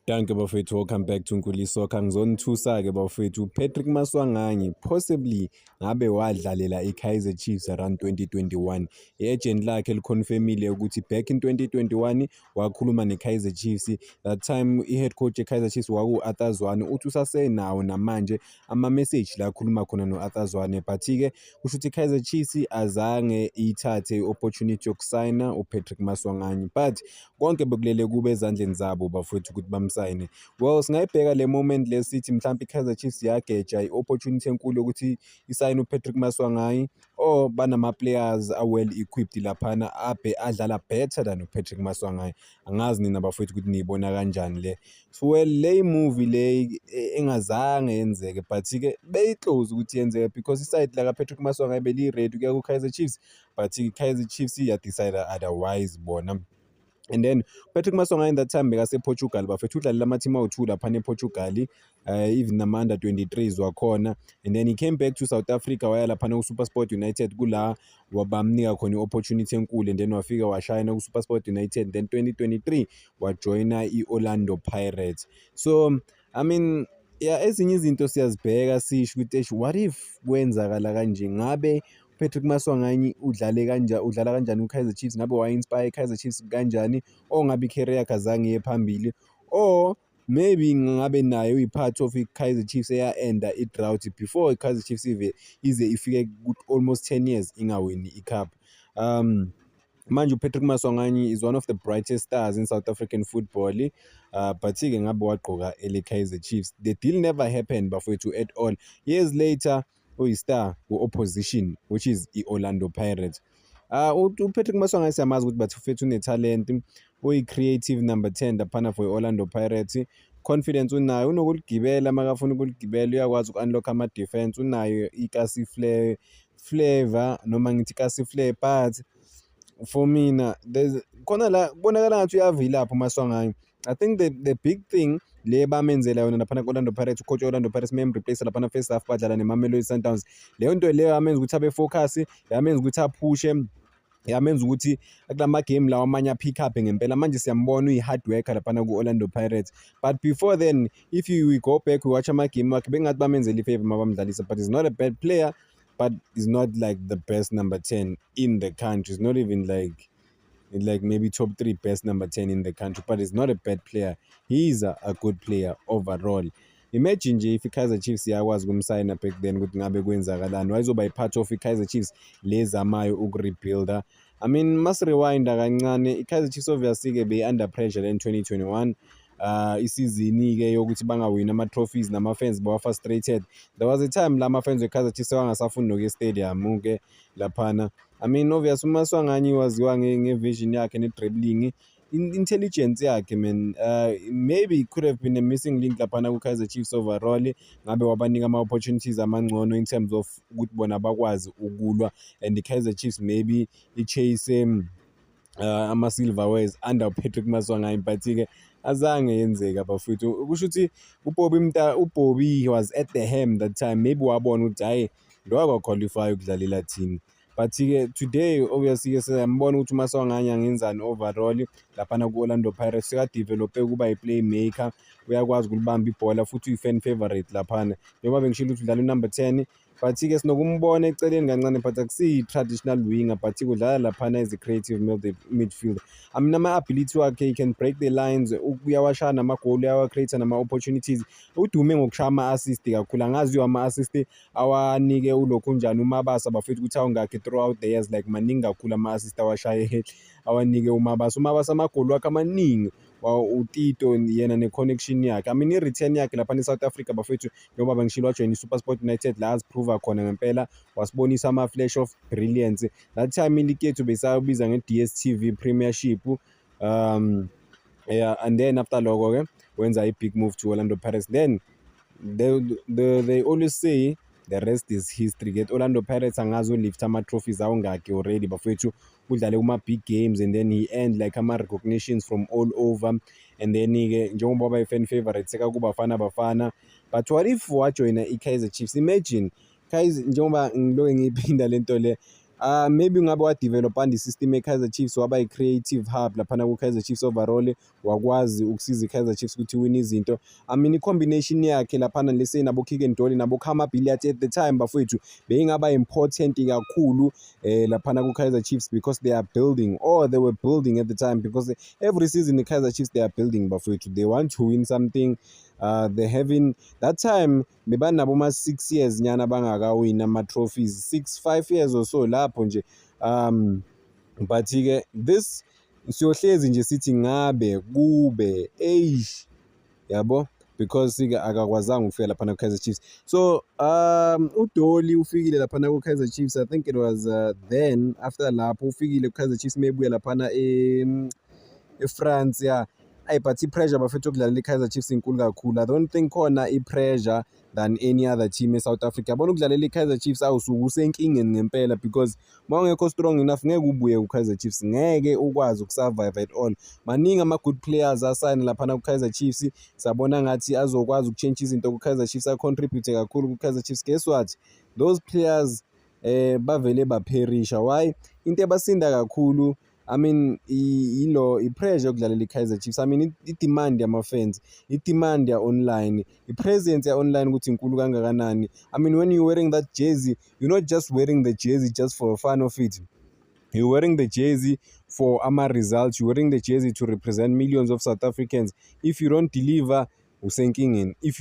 Dankie bafethu, welcome back to Nkuli Soccer. Ngizonithusa-ke bafethu, Patrick Maswanganyi possibly ngabe wadlalela i-Kaizer Chiefs around 2021. I-agent lakhe liconfirmile ukuthi back in 2021 wakhuluma ne-Kaizer Chiefs. That time i-head coach ye-Kaizer Chiefs waku-Arthur Zwane, uthi usasenawo namanje ama-message la akhuluma khona no-Arthur Zwane, but-ke kusho ukuthi i-Kaizer Chiefs azange iyithathe i-opportunity yokusayina uPatrick Maswanganyi, but konke bekulele kube ezandleni zabo bafowethu ukuthi bamsayine. Well, singayibheka le moment le sithi mhlawumbe i-Kaizer Chiefs yageja i-opportunity enkulu yokuthi isayine uPatrick Maswanganyi, or banama-players a-well equipped laphana abe adlala better than uPatrick Maswanganyi. Angazi nina bafowethu ukuthi niyibona kanjani le. So well, le movie le engazange yenzeke, but-ke beyi-close ukuthi yenzeke because i-side laka-Patrick Maswanganyi beliyi-ready ukuya ku-Kaizer Chiefs, but i-Kaizer Chiefs ya-decide otherwise bona. And then Patrick Maswanganyi that time bekase-Portugal bafethu, udlalela ama-team awu-2 laphana e-Portugal, even nama-under 23s wakhona, and then he came back to South Africa, waya laphana ku-SuperSport United, kula bamnika khona i-opportunity enkulu, and then wafika washayina ku-SuperSport United. Then 2023 wajoyina i-Orlando Pirates. So I mean, yeah, ezinye izinto siyazibheka sisho ukuthi eish, what if kwenzakala kanje? Ngabe Patrick Maswanganyi udlale kanjani, udlala kanjani ku-Kaizer Chiefs? Ngabe wa-inspire i-Kaizer Chiefs kanjani, or ngabe i-career yakhe azange iye phambili, or maybe ngabe naye uyi-part of i-Kaizer Chiefs eya-enda i-drought before i-Kaizer Chiefs ive ize ifike almost 10 years ingawini i-cup. Manje uPatrick Maswanganyi is one of the brightest stars in South African football, but-ke ngabe wagqoka ele-Kaizer Chiefs. The deal never happened bafowethu at all. Years later uyi-star ku-opposition, which is i-Orlando Pirates. UPatrick Maswanganyi siyamazi ukuthi bafethu une-talent, uyi-creative number 10 laphana for i-Orlando Pirates. Confidence unayo, unokuligibela makafuna ukuligibela, uyakwazi uku-unlock ama-defense, unayo ikasi flair flavor noma ngithi ikasi flair, but for mina there's khona la kubonakala ngathi uyavilapha uMaswanganyi. I think the big thing le bamenzela yona laphana ku-Orlando Pirates, ucoach we-Orlando Pirates memreplace laphana first half badlala neMamelodi Sundowns, leyo nto leyo yamenza ukuthi abe focus, yamenza ukuthi aphushe, yamenza ukuthi kulama game lawa amanye apick up ngempela. Manje siyambona uyi-hard worker laphana ku-Orlando Pirates, but before then, if you we go back, we watch ama-game wakhe, bengathi bamenzela i-favor mabamdlalisa. But he's not a bad player, but he's not like the best number 10 in the country. He's not even like maybe top three best number 10 in the country, but he's not a bad player. He's a good player overall. Imagine nje if i-Kaizer Chiefs iyakwazi ukumsayina back then, ukuthi ngabe kwenzakalani, wayezoba i-part of i-Kaizer Chiefs lezamayo ukurebuilda. I mean, masi-rewinda kancane, i-Kaizer Chiefs obviously-ke beyi-under pressure in 2021, isizini-ke yokuthi bangawini ama-trophies, nama-fans bawa-frustrated. There was a time la ama-fans we-Kaizer Chiefs wangasafuni nokuya e-stadium-ke laphana. I mean, obvious uMaswanganyi waziwa nge-vision yakhe ne-dribbling intelligence yakhe, man. Maybe it could have been a missing link laphana ku-Kaizer Chiefs overall, ngabe wabanika ama-opportunities amangcono in terms of ukuthi bona bakwazi ukulwa and i-Kaizer Chiefs maybe i-chase ama-silverwares under Patrick Maswanganyi, but-ke azange yenzeka bafowethu. Kusho ukuthi uBobby Mta, uBobby, he was at the helm that time, maybe wabona ukuthi hhayi, lo akwa-qualify ukudlalela thina. But-ke today obviously-ke siyambona ukuthi uMaswanganyi angenzani overall laphana ku-Orlando Pirates. Seka-develop-e ukuba i-playmaker, uyakwazi ukulibamba ibhola futhi uyi-fan favourite laphana, njengoba bengishilo ukuthi udlala u-number 10, but-ke sinokumbona eceleni kancane, but akusiyi-traditional winger, but udlala laphana as a creative midfielder. I mean, ama-ability wakhe, he can break the lines, uyawashaya namagoli, uyawa-create nama-opportunities. Udume ngokushaya ama-assist kakhulu. Angazi ama-assist awanike ulokhunjani uMabasa bafethu ukuthi awungakhi throughout the years, like maningi kakhulu ama-assist awashaye awanike uMabasa. UMabasa amagoli wakhe amaningi uTito yena ne-connection yakhe. I mean, i-return yakhe laphana e-South Africa bafethu, njengoba bengishilo, wajoyina i-SuperSport United la aziprova khona ngempela, wasibonisa ama-flash of brilliance. That time iligi yethu besayibiza nge-DStv Premiership. Yeah, and then after lokho-ke wenza i-big move to Orlando Pirates. Then they always say the rest is history. Get Orlando Pirates angazi ulift ama-trophies awungakhi already bafethu, udlale kuma-big games, and then he earned like ama-recognitions from all over, and then-ke njengoba waba i-fan favorite sekakuBafana Bafana. But what if wajoyina i-Kaizer Chiefs? Imagine Kaizer, njengoba ngiloke ngiyiphinda lento le, Maybe ngabe wa-develop-a i-system ye-Kaizer Chiefs, waba i-creative hub laphana ku-Kaizer Chiefs overall, wakwazi ukusiza i-Kaizer Chiefs ukuthi iwine izinto. I mean, i-combination yakhe laphana lese nabo Keagan Dolly nabo Khama Billiat at the time, bafowethu, beyingaba important kakhulu laphana ku-Kaizer Chiefs because they are building, or they were building at the time, because every season the Kaizer Chiefs, they are building, bafowethu. They want to win something. They having that time bebanabo ma 6 years nyana bangakawini ama-trophies, 6 5 years or so lapho nje. But ke this siyohlezi nje sithi ngabe kube, eish, yabo, because ke akakwazanga ukufika laphana ku-Kaizer Chiefs. So uDolly ufikile laphana ku-Kaizer Chiefs, I think it was then after lapho ufikile ku-Kaizer Chiefs, mebuya laphana e-France, yeah. Ayi, but i-pressure, bafethu, ukudlalela i-Kaizer Chiefs inkulu kakhulu. I don't think khona i-pressure than any other team e-South Africa. Yabona, ukudlalela i-Kaizer Chiefs, awusuke usenkingeni ngempela, because uma ungekho strong enough, ngeke ubuye ku-Kaizer Chiefs, ngeke ukwazi uku-survive at all. Maningi ama-good players asayina laphana ku-Kaizer Chiefs, sabona ngathi azokwazi uku-change izinto ku-Kaizer Chiefs, a-contribute kakhulu ku-Kaizer Chiefs. Guess what? Those players bavele bapherisha. Why? Into ebasinda kakhulu, I mean, ilo i-pressure yokudlalela i-Kaizer Chiefs. I mean, i-demand yama-fans, i-demand ya-online, i-presence ya-online ukuthi inkulu kangakanani. I mean, when you're wearing that jersey, you're not just wearing the jersey just for fun of it. You're wearing the jersey for ama-results. You're wearing the jersey to represent millions of South Africans. If you don't deliver, usenkingeni. If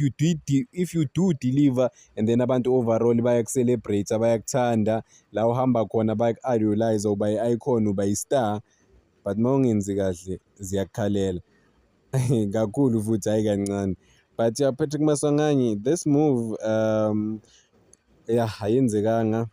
you do deliver, and then abantu overall bayaku-celebrate, bayakuthanda, la uhamba khona bayaku-idolize, uba i-icon, uba i-star. But uma ungenzi kahle, ziyakukhalela kakhulu futhi, hhayi kancane. But yeah, Patrick Maswanganyi, this move, yeah, ayenzekanga.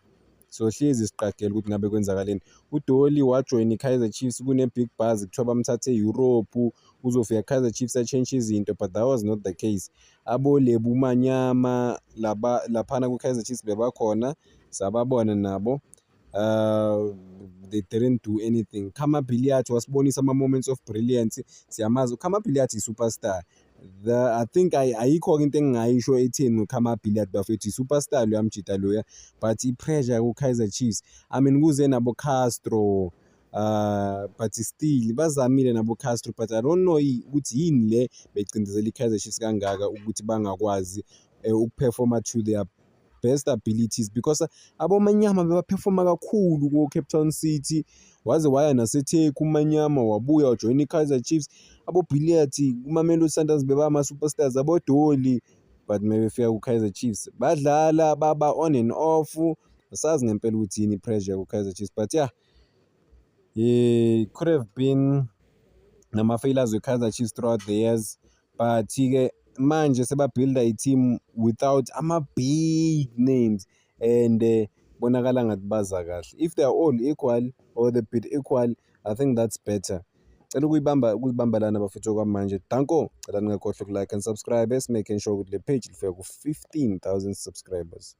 So hlezi siqagela ukuthi ngabe kwenzakaleni. UDolly wajoyina i-Kaizer Chiefs kune-big buzz, kuthiwa bamthathe e-Europe, uzofika Kaizer Chiefs a-change izinto, but that was not the case. Abo-Lebo Manyama laba laphana ku-Kaizer Chiefs bebakhona, sababona nabo, they didn't do anything. Khama Billiat wasibonisa ama-moments of brilliance, siyamazi uKhama Billiat, i-superstar. I think ayikho-ke into engingayisho etheni ngoKhama Billiat, bafethu, i-superstar loya mjita loya. But i-pressure ku-Kaizer Chiefs, I mean, kuze nabo Castro, but still bazamile nabo Castro, but I don't know ukuthi yini le becindezela i-Kaizer Chiefs kangaka ukuthi bangakwazi uku-performa to their best abilities, because aboManyama beba-performa kakhulu ko-Cape Town City, waze waya naseTurkey uManyama, wabuya wajoyina i-Kaizer Chiefs. Abo-Billiat kuMamelodi Sundowns beba ama-superstars, abo-Dolly, but mebefika ku-Kaizer Chiefs badlala baba on and off. Asazi ngempela ukuthi yini i-pressure ku-Kaizer Chiefs, but yeah, it could have been nama-failures we-Kaizer Chiefs throughout the years. But-ke manje seba-builda i-team without ama-big names and bonakala ngathi baza kahle. If they are all equal or the bit equal, I think that's better. Cela ukuyibamba, ukuzibamba lana, bafethu, okwamanje. Danko, cela ningakhohlwa uku-like and subscribe, making sure ukuthi le page lifika ku-15,000 subscribers.